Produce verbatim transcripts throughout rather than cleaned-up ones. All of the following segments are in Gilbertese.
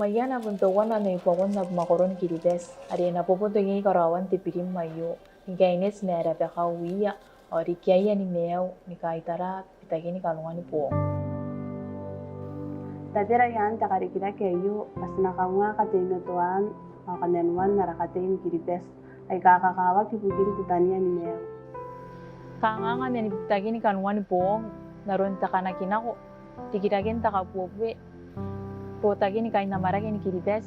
Aia naba n teuana mai buakon abamwakoron Kiribati are e na boboto iai karaoan te birim aio, ni kaineti ma rabakau wiia ao rikiaia ni maiu ni kaitara bitakin kanoan boong. Tabera i aan te karikirake aio bwa ti na kaunga kateimatoaan ao kamanuan ara katei ni Kiribati aika kakawaki ibukin te tania ni maiu. Kanganga man bitakin kanoan boong n aron te kanakinako, rikiraken te kabuebue, rotakin kain amwarake ni Kiribati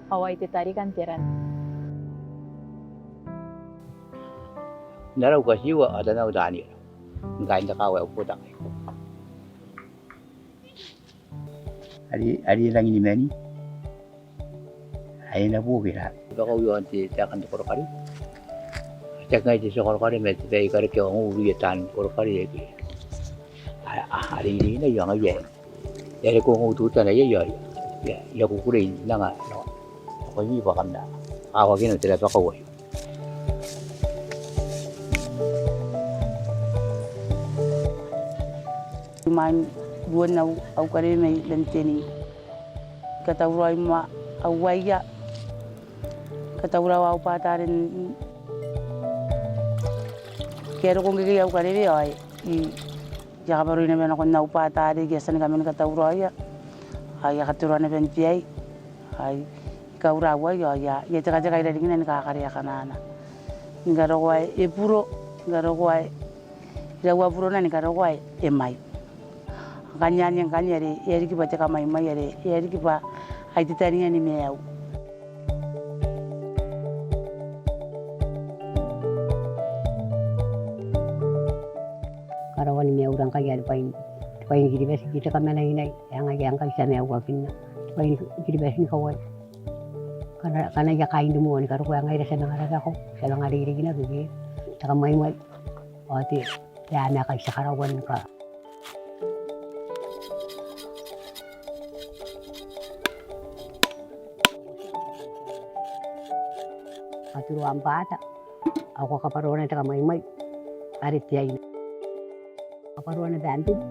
ao ai te tarikan te ran. N ara ukatiua ao tanau Taniera, ni kain te kaawa ae Ubotangai. Are, are e rangi ni mani ae e na buokira. Bwa kau iaon te taekan te korokari. Tiaki ngai te tia korokari ma te bae I karekea ongo uruia taan korokari aike a, a, a reireinai ao ngaia ae e a reke ongo teutana iai ao I a, I a kukurei n anga nakoimi bwa kam na kawakina te rabakau aio. Imwain ruon au, au karebe mai Benteni, I katauraoi ma au aia, I katauraoi au bwatare n, ke e roko ngkekei au karebe ao I, I a kabaroi naba nakon au bwatare ke a tia ni kaman katauraoia. Ao I a katoroa naba n te ai, ao I kaura au aia, ao I a, I a tekateka irarikina ni kakarea kanaana. Ni karokoa e buro, ni karokoa e, iraua burona ni karokoa e mai. Ngkanne anne ngkanne are e a riki bwa te kamwaimwai are e a riki bwa ai te tania ni maiu. Karaoan maiura ngkai are bwain, bwain Kiribati ke te kamanainai ae ngaia ngkai ti a maiuakinna. Bwain Kiribati ni kawai. Ngkana, ngkana aia kain te moa ni karokoa ngaira ti a manga rabakau, ti a manga reirei naba ke te kamwaimwai. Ao te, te aomata ngkai ti a karaua ni ka. Katoroa am bwata ao ko a kabaroana te kamwaimwai are te aine. Kabaroana bwa am biri.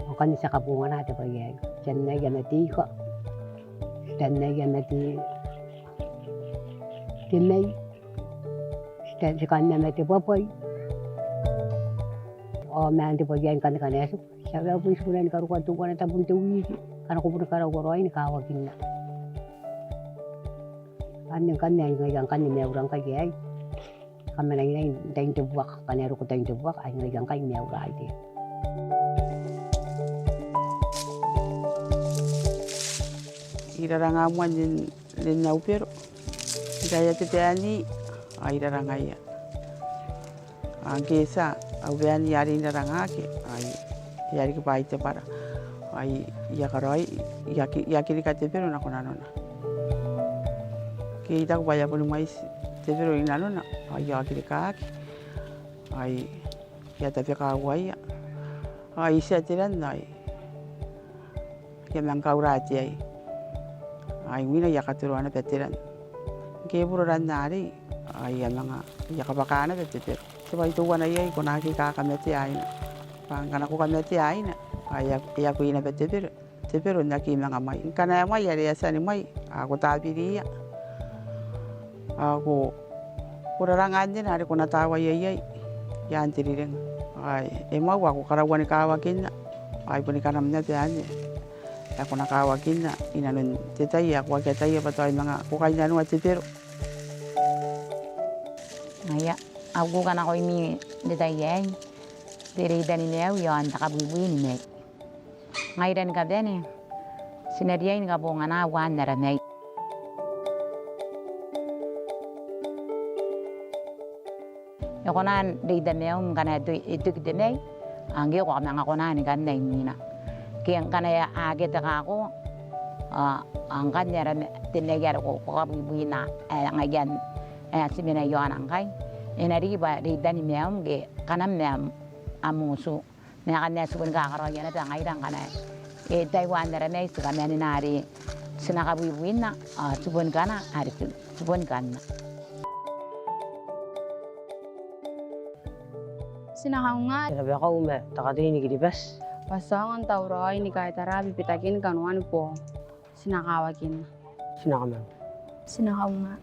Ao ngkanne ti a kabongana te bwai aei. Ti annaia ma te ika. Ti annaia ma te, te mai. Ti a, ti kanna ma te bwabwai. Ao maan te bwai aei ngkanne ngkana e tiku, ti a waekoa bon tikuna ni karokoa teuana tabun te wiiki ngkana ko bon karaua raoi ni kawakinna. Anne ngkanne ai ngaia ngkanne maiura ngkai aei. Kamanainai n tain te buaka, ngkana e roko tain te buaka, ai ngaia ngkai maiura aei. I raranga moa n rin, rin au bero. Ngaia te baeni, ao I rarangaia. Ao ngke e tia au baeni are I rarangaki, ao e a riki bwa ai te bwara. Ao I a karaoi, I aki, I aki rika te bero nako nanona. Ngke I taku bwa e a boni mwaiti te bero i nanona, ao I a oki rikaaki. Ao I a tabeka uaia. Ao I tia te ran, ao I a manga kaura te ai. Ao imwina I a katoroa naba te ran. Ngke e buro ran arei, ao I a manga, I a kabwaka naba te bero. Te bwai teuana iai ko na aki kakamatea aina. Bwa ngkana ko kamatea aina, ao e a, e a kui naba te bero. Te bero n aki manga mwai. Ngkana e mwai are e a tia ni mwai, ao ko tabiriia. Ao ko, ko raranga anne are ko na tawaia iai i aan te riringa. Ao e mwau ao ko karaua ni kawakinna. Ao ai boni kanam naba anne ae ko na kawakinna inanon te tai ae ko aki ataia bwa tao e manga ko kainnanoa te bero. Ngaia, au kuka nakoimi n te tai aei, te reita ni maiu i aon te kabwibwi ni mai. Ngaira ni kabane, ti na riai ni kabongana uaan ara mai. E kona n reita maium ngkana e to-, e toki te mai, ao ngke ko a manga kona ni kanna imwina. Ke ngkana e a, akea te kako, ao, ao ngkanne ara ma-, te mai are ko, ko kabwibwina, ae ngaia n, ae ti mena i aona ngkai. E na riki bwa reita ni maium ke kanam ma am, am utu. Ma akanne ti boni kakaraoia naba ngaira ngkana e taiwan ara mai ti kamanena are ti na kabwibwina, ao ti boni kana are ti, ti boni kanna. Ti na kaunga te rabakau ma te katei ni Kiribati Bwa ti aonga n tauraoi ni kaitara bibitakin kanoan boo. Ti na kawakinna. Ti na kamanga. Ti na kaunga.